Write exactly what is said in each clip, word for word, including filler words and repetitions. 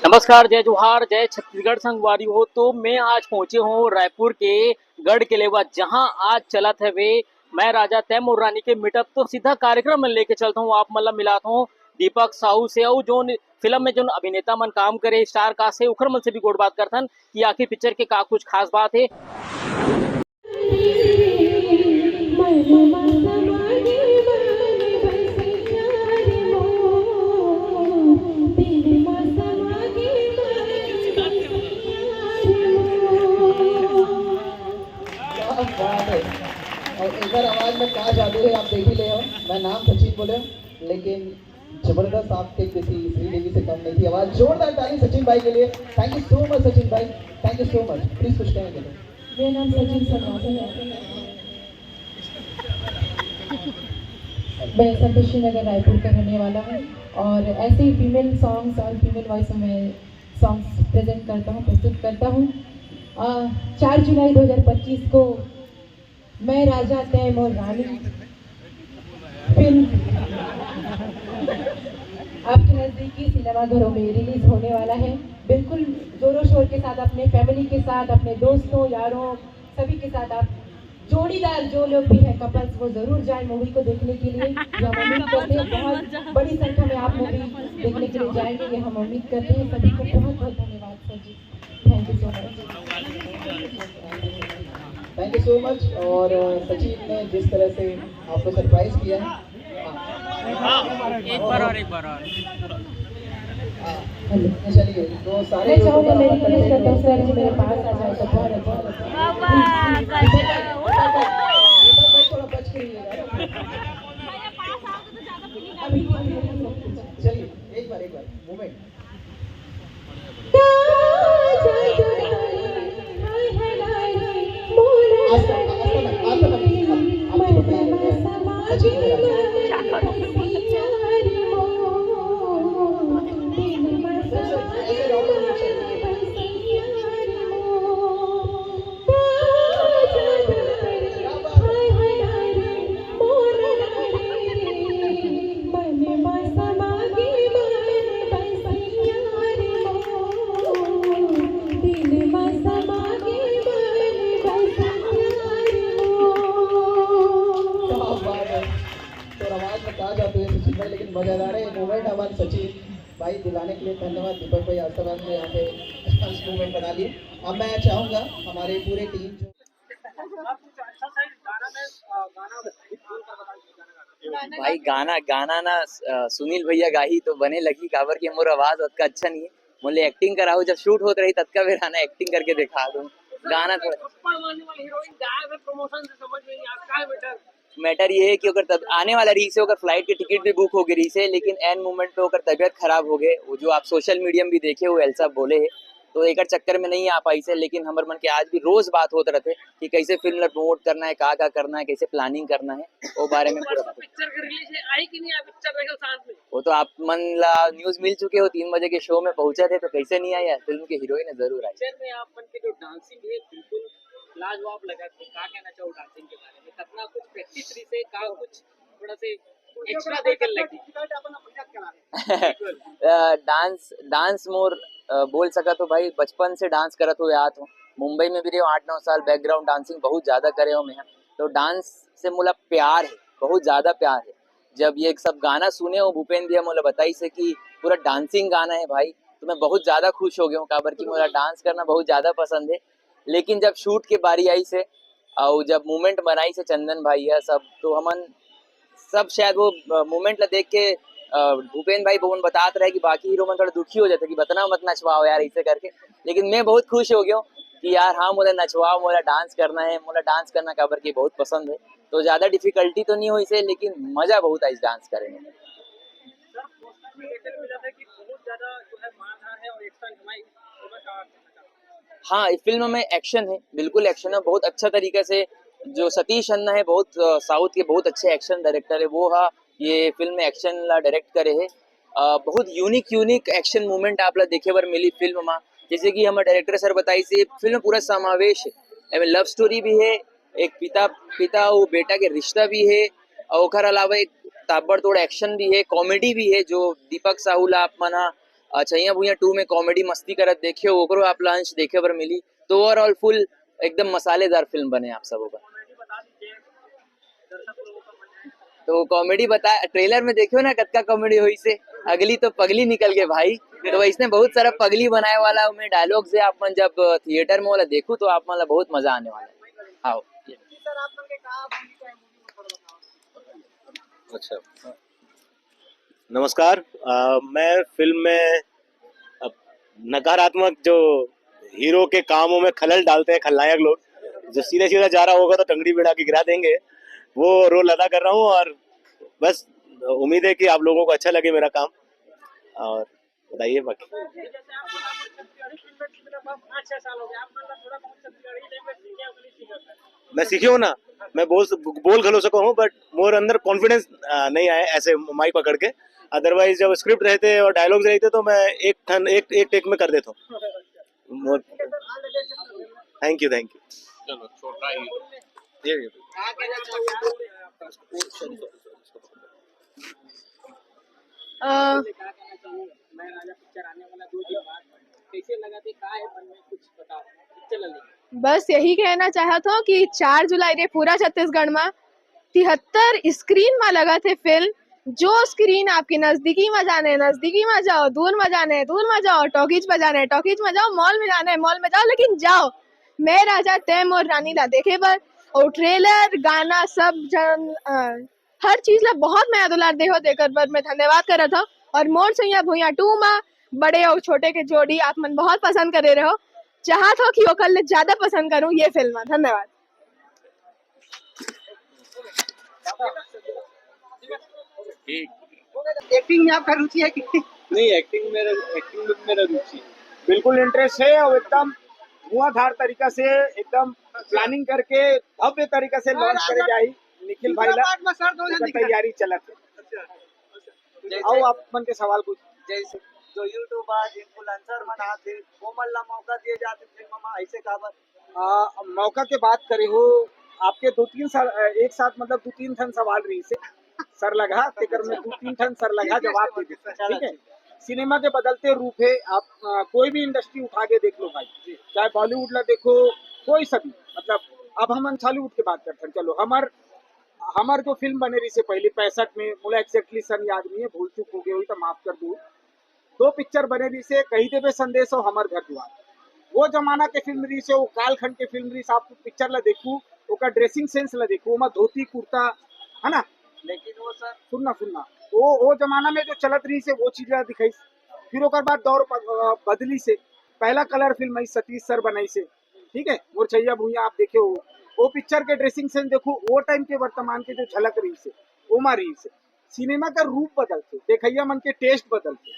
नमस्कार, जय जोहार, जय छत्तीसगढ़ संगवारी हो। तो मैं आज पहुंचे हूँ रायपुर के गढ़ के लेवा, जहां आज चलत हवे मैं राजा तैं मोर रानी के मीटअप। तो सीधा कार्यक्रम में लेके चलता हूँ, आप मन ला मिलाता हूँ दीपक साहू से, अउ जोन फिल्म में जोन अभिनेता मन काम करे, स्टार कास्ट है, उखर मन से भी गोठ बात करथन कि आखिर पिक्चर के का कुछ खास बात है। क्या बात है। और एकर आवाज में का जादू है, आप देख ही ले हो। मैं नाम सचिन बोले, लेकिन जबरदस्त, आपके किसी श्रीदेवी से कम नहीं थी आवाज। जोरदार ताली सचिन भाई के लिए। Thank you so much Sachin भाई, thank you so much। Please कुछ कहेंगे तो। मेरा नाम सचिन सरवासन है। मैं संतोषी नगर रायपुर का रहने वाला हूँ और ऐसे ही फीमेल सॉन्ग्स और फीमेल वॉइस में सॉन्ग्स प्रेजेंट करता हूँ, प्रस्तुत करता हूँ। अ, चार जुलाई दो हज़ार पच्चीस को मैं राजा तैं मोर रानी फिल्म आपके नज़दीकी सिनेमाघरों में रिलीज होने वाला है। बिल्कुल जोरों शोर के साथ अपने फैमिली के साथ, अपने दोस्तों, यारों, सभी के साथ आप जोड़ीदार जो लोग भी हैं, कपल्स, वो जरूर जाए मूवी को देखने के लिए। ये हम उम्मीद करते हैं बहुत बड़ी संख्या में आप मूवी देखने के लिए जाएंगे, ये हम उम्मीद करते हैं। सभी को बहुत बहुत धन्यवाद sir ji. Thank you so much। Thank you so much। और अ, सचिन ने जिस तरह से आपको सरप्राइज किया है। हाँ, एक बार और, एक बार और। हेलो। चलिए, तो सारे मैं चाहूंगा, मैं रिक्वेस्ट करता हूँ सर जी मेरे पास आ जाए तो बहुत अच्छा लगता है। दीपक भाई, थोड़ा बच के रहिएगा। अभी, अभी, अभी, चलिए, एक बार, एक बार, मोमेंट। आस्था, आस्था, आस्था, आस्था, आस्था, आस्था, आस्था, आस्था, क्या बात है। तो आवाज में कहा जाते हैं सचिन भाई, लेकिन मजेदार है मोमेंट हमारे सचिन भाई दिलाने के लिए। धन्यवाद दीपक भाई, आस्था भाई ने यहाँ पे मोमेंट बना लिए। अब मैं चाहूंगा हमारे पूरे टीम जो भाई गाना, गाना ना, अ, सुनील भैया गाही तो बने लगही, काबर कि मोर आवाज ओतका अच्छा नहीं है। मोले एक्टिंग कराओ, जब शूट होत रही ततका बेर आना, एक्टिंग करके दिखा दो। गाना थोड़ा थप्पड़ मारने वाली हीरोइन गायब है प्रमोशन से, समझ में नहीं आ रहा, क्या है मैटर? मैटर ये है कि अगर तब आने वाला रही से, अगर फ्लाइट की टिकट भी बुक हो गई रही से, लेकिन एन मोमेंट पे ओकर तबीयत खराब हो गए। वो जो आप सोशल मीडिया में भी देखे हो, एल्सा बोले है, तो एकर चक्कर में नहीं आ पाई से। लेकिन हमर मन के आज भी रोज बात होत रहते कि कैसे फिल्म ला प्रमोट करना है, का का करना है, कैसे प्लानिंग करना है, वो बारे में पूरा बात। पिक्चर के रिलीज है, आई कि नहीं आई पिक्चर देखे साथ में? वो तो आप मन ला न्यूज मिल चुके हो, तीन बजे के शो में पहुंचा थे, तो कैसे नहीं आया? फिल्म के हीरोइन जरूर आई। पिक्चर में आप मन के जो डांसिंग है बिल्कुल लाजवाब लगा। तो क्या कहना चाहो डांसिंग के बारे में? कितना कुछ प्रैक्टिस रही से, का कुछ थोड़ा से एक्स्ट्रा देकर लगी। अ, डांस, डांस मोर, अ, बोल सकत हो भाई, बचपन से डांस करत हुए आत हूँ। मुंबई में भी रहे हूँ आठ नौ साल, बैकग्राउंड डांसिंग बहुत ज्यादा करे हूँ मैं। तो डांस से मोला प्यार है, बहुत ज्यादा प्यार है। जब ये सब गाना सुने हो, भूपेंद्र भैया मोला बताई से कि पूरा डांसिंग गाना है भाई, तो मैं बहुत ज्यादा खुश हो गया हूँ, काबर कि मोला डांस करना बहुत ज्यादा पसंद है। लेकिन जब शूट के बारी आई से, और जब मूवमेंट बनाई से चंदन भाई है सब, तो हमन सब शायद वो, अ, मोमेंट ला देख के, अ, भूपेन भाई बोन बतात रहे कि बाकी हीरो मन थोड़ा दुखी हो जाते कि बतना मत नचवाओ यार, ऐसे करके। लेकिन मैं बहुत खुश हो गया हूँ कि यार हाँ, मोला नचवाओ, मोला डांस करना है, मोला डांस करना काबर के बहुत पसंद है। तो ज्यादा डिफिकल्टी तो नहीं हुई से, लेकिन मजा बहुत आई डांस करे में। हाँ, इस फिल्म में एक्शन है, बिल्कुल एक्शन है, बहुत अच्छा तरीका से। जो सतीश अन्ना है, बहुत, अ, साउथ के बहुत अच्छे एक्शन डायरेक्टर है, वो हा ये फिल्म में एक्शन ला डायरेक्ट करे है। अ, बहुत यूनिक यूनिक एक्शन मूवमेंट आप ला देखे बर मिली फिल्म में। जैसे कि हमर डायरेक्टर सर बताई से, फिल्म पूरा समावेश है, एमे लव स्टोरी भी है, एक पिता, पिता अउ बेटा के रिश्ता भी है, और ओकर अलावा एक ताबड़तोड़ एक्शन भी है, कॉमेडी भी है, जो दीपक साहू ला आप मन हा अ, छैया भुइया टू में कॉमेडी मस्ती करत देखे हो, ओकरो आप ला अंश देखे बर मिली। तो ओवरऑल फुल एकदम मसालेदार फिल्म बने आप सबो का। तो कॉमेडी बता, ट्रेलर में देखियो ना कतका कॉमेडी होइसे, अगली तो पगली निकल गए भाई। तो वैसने बहुत सारा पगली बनाए वाला में डायलॉग्स है, आप मन जब थिएटर में वाला देखू तो आप मन ला बहुत मजा आने वाला है। आओ। अच्छा, नमस्कार। अ, मैं फिल्म में अब नकारात्मक जो हीरो के कामों में खलल डालते हैं खलनायक लोग, जो सीधा सीधा जा रहा होगा तो टंगड़ी भिड़ा के गिरा देंगे, वो रोल अदा कर रहा हूँ। और बस उम्मीद है कि आप लोगों को अच्छा लगे मेरा काम। और बताइए बाकी। मैं सीखे हूँ ना, मैं बोल बोल घलो सको हूँ, बट मोर अंदर कॉन्फिडेंस नहीं आया ऐसे माइक पकड़ के। अदरवाइज जब स्क्रिप्ट रहते और डायलॉग्स रहते तो मैं एक ठन एक एक टेक में कर देता हूँ। More thank you, thank you. चलो, छोटा ही। ये, ये। अ, बस यही कहना चाहत हूँ कि चार जुलाई रे पूरा छत्तीसगढ़ में तिहत्तर स्क्रीन में लगत हे फिल्म। जो स्क्रीन आपके नजदीकी में जाने, नजदीकी में जाओ, दूर में जाने, दूर में जाओ, टॉकीज में जाने, टॉकीज में जाओ, मॉल में जाने, मॉल में जाओ, लेकिन जाओ। मैं राजा तैं मोर रानी ला देखे बर। और ट्रेलर, गाना, सब जन, अ, हर चीज ला बहुत मया दुलार देहो, देकर बर मैं धन्यवाद करत हूँ। और मोर सैया भुइया टू मा बड़े और छोटे के जोड़ी आप मन बहुत पसंद करे रहो, चाहत हो कि ओकर ले ज्यादा पसंद करूँ ये फिल्म। धन्यवाद। एक्टिंग में आपका रुचि है कि नहीं? एक्टिंग में, एक्टिंग में मेरा रुचि है, बिल्कुल इंटरेस्ट है। और एकदम धुआंधार तरीका से, एकदम प्लानिंग करके भव्य तरीका से लॉन्च करे जाही निखिल भाई ला। तैयारी चलत है। आओ आप मन के सवाल पूछ। जैसे जो यूट्यूबर, इन्फ्लुएंसर मन आथे, वो मन ला मौका दिए जाथे फिल्म में, ऐसे काबर? आ, मौका के बात करे हो, आपके दो तीन साल, अ, एक साथ मतलब दो तीन ठन सवाल रही से सरलघा, तेकर में दो तीन ठन सरलघा जवाब दे देते हैं, ठीक है? सिनेमा के बदलते रूप है, आप, अ, कोई भी इंडस्ट्री उठा के देख लो भाई, चाहे बॉलीवुड ला देखो, कोई सा भी, मतलब अब हम छॉलीवुड के बात करते हैं, चलो हमर हमर जो फिल्म बने रही से पहले पैंसठ में, मोला एग्जैक्टली सन याद नहीं है, भूल चूक हो गई हुई तो माफ कर दू। दो पिक्चर बने रही से, कही देवे संदेश और हमर घर दुआर। वो जमाना के फिल्म रही से, वो कालखंड के फिल्म रही से। आप पिक्चर ला देखू, ओकर ड्रेसिंग सेंस ला देखू, ओमा धोती कुर्ता, है ना? लेकिन वो सर सुनना सुनना, वो वो जमाना में जो चलत रही से वो चीज ला दिखाई। फिर ओकर बाद दौर प- अ, बदली से, पहला कलर फिल्म आई सतीश सर बनाई से, ठीक है, मोर छैया भुइया आप देखे हो, वो पिक्चर के ड्रेसिंग सेंस देखो, वो टाइम के वर्तमान के जो झलक रही से, ओमा रही से। सिनेमा का रूप बदलते, देखैया मन के टेस्ट बदलते।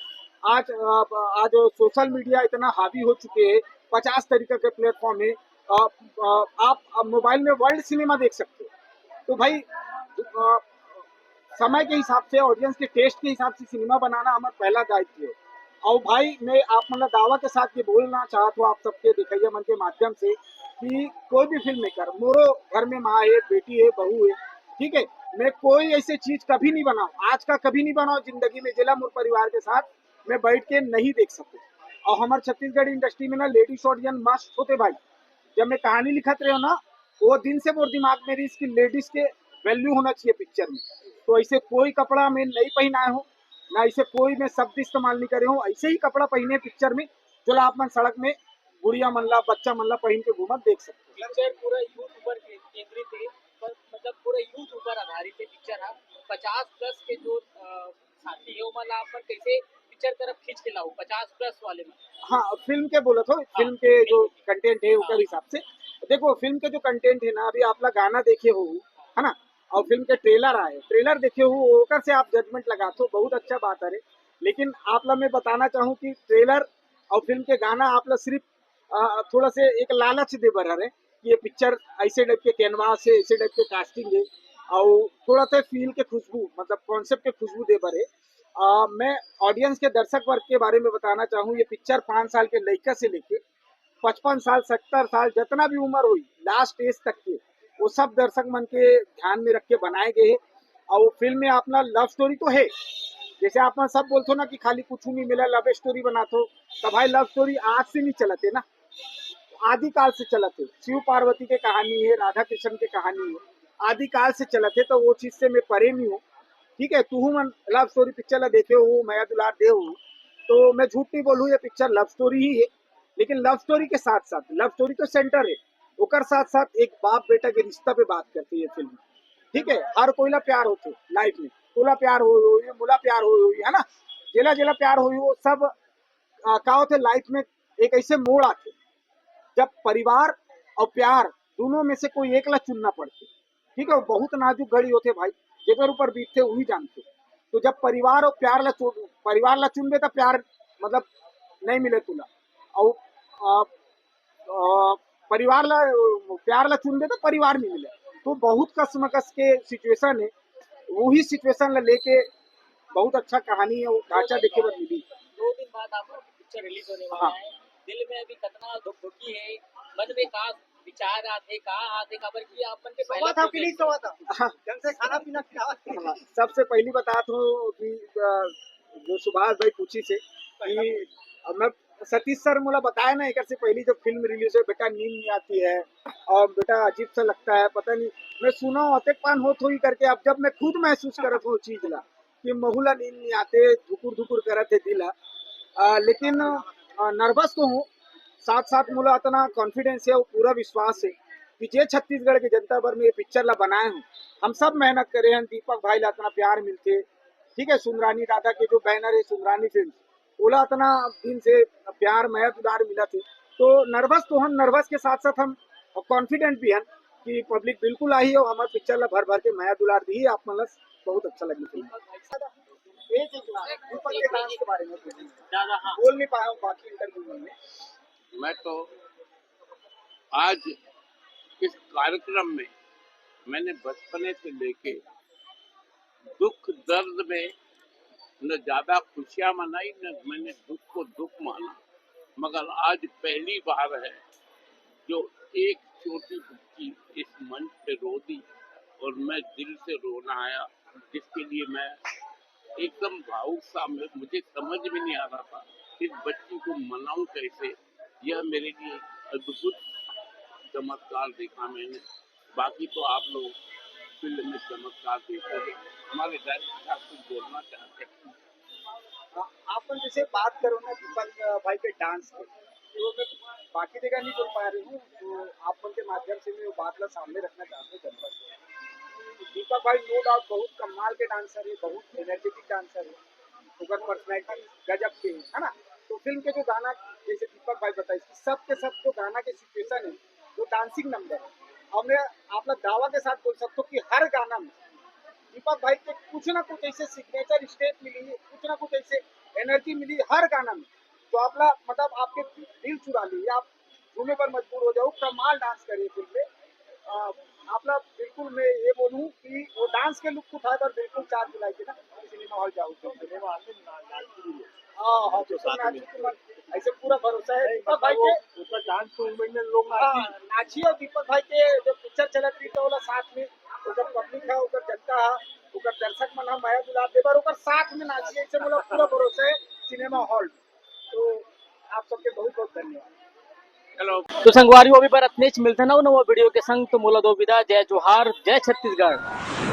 आज अ, आज सोशल मीडिया इतना हावी हो चुके हैं, पचास तरीका के प्लेटफॉर्म है। अ, अ, आप मोबाइल में वर्ल्ड सिनेमा देख सकते हो। तो भाई अ, समय के हिसाब से, ऑडियंस के टेस्ट के हिसाब से सिनेमा बनाना हमारा पहला दायित्व है। और भाई मैं आप मतलब दावा के साथ ये बोलना चाहता हूँ आप सबके देखैया मन के माध्यम से कि कोई भी फिल्म मेकर, मोरो घर में माँ है, बेटी है, बहू है, ठीक है, मैं कोई ऐसे चीज कभी नहीं बनाऊँ, आज का कभी नहीं बनाऊँ जिंदगी में, जेला मोर परिवार के साथ मैं बैठ के नहीं देख सकूँ। और हमारे छत्तीसगढ़ इंडस्ट्री में ना लेडीज ऑडियंस मस्त होते भाई। जब मैं कहानी लिखत रहे हो ना, वो दिन से मोर दिमाग में रही कि लेडीज के वैल्यू होना चाहिए पिक्चर में। तो ऐसे कोई कपड़ा मैं नहीं पहनाए हो, ना ऐसे कोई मैं शब्द इस्तेमाल नहीं करे हूँ, ऐसे ही कपड़ा पहने पिक्चर में, जो आप मन सड़क में बुढ़िया मन ला, बच्चा मन ला पहन के घूमत देख सकते हो। पिक्चर पूरा यूथ ऊपर के- केंद्रित है, पर मतलब पूरा यूथ ऊपर आधारित है पिक्चर। हाँ, पचास प्लस के जो अ, साथी है, ओमन ला आप मन कैसे पिक्चर तरफ खींच के लाओ, पचास प्लस वाले में? हाँ, फिल्म के बोलत हो, फिल्म के जो कंटेंट है ओकर हिसाब से। देखो फिल्म के जो कंटेंट है ना, अभी आप ला गाना देखे हो, है ना, और फिल्म के ट्रेलर आए, ट्रेलर देखे हो, ओकर से आप जजमेंट लगात हो, बहुत अच्छा बात है। लेकिन आप ला मैं बताना चाहूँ कि ट्रेलर और फिल्म के गाना आप ला सिर्फ अ, थोड़ा से एक लालच दे बर हरे कि ये पिक्चर ऐसे टाइप के कैनवास है, ऐसे टाइप के कास्टिंग है, और थोड़ा सा फील के खुशबू, मतलब कॉन्सेप्ट के खुशबू दे बर है। अ, मैं ऑडियंस के, दर्शक वर्ग के बारे में बताना चाहूँ, ये पिक्चर पाँच साल के लइका से लेके पचपन साल, सत्तर साल, जितना भी उम्र हुई, लास्ट एज तक के, वो सब दर्शक मन के ध्यान में रख के बनाए गए हैं। और वो फिल्म में अपना लव स्टोरी तो है, जैसे आप मन सब बोलथो ना कि खाली कुछ नहीं मिला, लव स्टोरी बनाथो, तो भाई लव स्टोरी आज से नहीं चलत हे ना, आदिकाल से चलत हे। शिव पार्वती के कहानी हे, राधा कृष्ण के कहानी हे, आदिकाल से चलत हे, तो वो चीज से मैं परे नहीं हूँ। ठीक है, तुहू मन लव स्टोरी पिक्चर ला देखे हो, मया दुलार दे हो, तो मैं झूठ नहीं बोलूँ, ये पिक्चर लव स्टोरी ही है, लेकिन लव स्टोरी के साथ साथ, लव स्टोरी तो सेंटर है, ओकर साथ साथ एक बाप बेटा के रिश्ता पे बात करती है फिल्म। ठीक है, हर कोई ला प्यार होते लाइफ में, तोला प्यार हो, हो, ये मोला प्यार हो, हो, है ना, जेला जेला प्यार हो, वो सब आ, का होते लाइफ में एक ऐसे मोड़ आते, जब परिवार और प्यार दोनों में से कोई एक ला चुनना पड़ते। ठीक है, वो बहुत नाजुक घड़ी होते भाई, जेकर ऊपर बीतते वही जानते। तो जब परिवार और प्यार ला चुन, परिवार ला चुनबे तो प्यार मतलब नहीं मिले तुला, और आ, आ, परिवार ला, प्यार ला चुनबे तो परिवार नहीं मिले। तो बहुत कसमकस के सिचुएशन है, वही सिचुएशन ला लेके बहुत अच्छा कहानी है, वो ढांचा देखे बर मिली। दो दिन बाद आप लोग पिक्चर रिलीज होने वाला हाँ। है, दिल में अभी कितना धुकधुकी है, मन में का विचार आते, का आते, काबर कि आप मन के पहला सवा था कि project नहीं सवा था? हाँ। ढंग से खाना पीना खिलावा। हाँ, सबसे पहली बतात हूँ कि अ, जो सुभाष भाई पूछी से कि अब मैं सतीश सर मोला बताया ना, एक से पहली जब फिल्म रिलीज हो, बेटा नींद नहीं आती है और बेटा अजीब सा लगता है, पता नहीं, मैं सुना हूँ अतेक पान होत होई करके, अब जब मैं खुद महसूस करत हूँ चीज ला कि महू ला नींद नहीं आते, धुकुर धुकुर करत है दिल ह। आ, लेकिन नर्वस तो हूँ, साथ साथ मोला इतना कॉन्फिडेंस है, वो पूरा विश्वास है कि जे छत्तीसगढ़ के जनता बर में ये पिक्चर ला बनाए हूँ, हम सब मेहनत करे हैं, दीपक भाई ला इतना प्यार मिलते। ठीक है, सुंदरानी दादा के जो बैनर है सुंदरानी फिल्म, ओला इतना दिन से प्यार मया दुलार मिला थे, तो नर्वस तो हम, नर्वस के साथ साथ हम कॉन्फिडेंट भी हैं कि पब्लिक बिल्कुल आही और हमारे पिक्चर ला भर भर के मया दुलार दी। आप मन ला बहुत अच्छा लगी फिल्म। एक, एक बार ऊपर के डांस के बारे में बोलिए। दादा, हाँ। बोल नहीं पाया हूँ बाकी इंटरव्यू में। मैं तो आज इस कार्यक्रम में मैंने बचपने से लेके दुख दर्द में न ज्यादा खुशियां मनाई, न मैंने दुख को दुख माना, मगर आज पहली बार है जो एक छोटी बच्ची इस मंच पे रो दी और मैं दिल से रोना आया, जिसके लिए मैं एकदम भावुक सा, मैं, मुझे समझ में नहीं आ रहा था इस बच्ची को मनाऊं कैसे। यह मेरे लिए एक अद्भुत चमत्कार देखा मैंने। बाकी तो आप लोग फिल्म में चमत्कार देखोगे। हमारे डायरेक्टर साहब कुछ बोलना चाहते हैं? हाँ, आप मन जैसे बात करो ना दीपक, अ, भाई के डांस के, तो मैं बाकी जगह नहीं बोल पा रही हूँ, तो आप मन के माध्यम से मैं वो बात ला सामने रखना चाहते हूँ जनता से। दीपक भाई नो डाउट बहुत कमाल के डांसर है, बहुत एनर्जेटिक डांसर है, ओकर पर्सनैलिटी गजब के है, है ना? तो फिल्म के जो गाना, जैसे दीपक भाई बताइस कि सब के सब जो गाना के सिचुएशन है, वो डांसिंग नंबर है। और मैं आप ला दावा के साथ बोल सकता हूँ कि हर गाना में दीपक भाई के कुछ ना कुछ ऐसे सिग्नेचर स्टेप मिली, कुछ ना कुछ ऐसे एनर्जी मिली हर गाना में, तो आप ला, मतलब, आपके दिल चुरा ली, आप झूमे पर मजबूर हो जाओ। कमाल डांस करिए फिल्म में। आ, आप ला बिल्कुल मैं ये बोलूँ कि वो डांस के लुक उठाए बर बिल्कुल चार जुलाई के ना सिनेमा हॉल जाओ। सिनेमा हॉल में ना-, नाच भी है। हाँ, हाँ, तो बिल्कुल साथ में। नाच भी मन-, ऐसे पूरा भरोसा है नहीं, दीपक भाई मतलब के। वो उसका डांस मूवमेंट में लोग हाँ, नाची। नाची और दीपक भाई के जो पिक्चर चलत रही तो ओला साथ में, ओकर पब्लिक है, ओकर जनता है, ओकर दर्शक मन है, मया दुलार देबर, ओकर साथ में नाची, ऐसे मोला पूरा भरोसा है सिनेमा हॉल। तो आप सबके बहुत बहुत धन्यवाद। हेलो। तो संगवारी, वो भी बर अतनेच मिलते ना नवा वीडियो के संग, तो मोला दो विदा, जय जोहार, जय छत्तीसगढ़।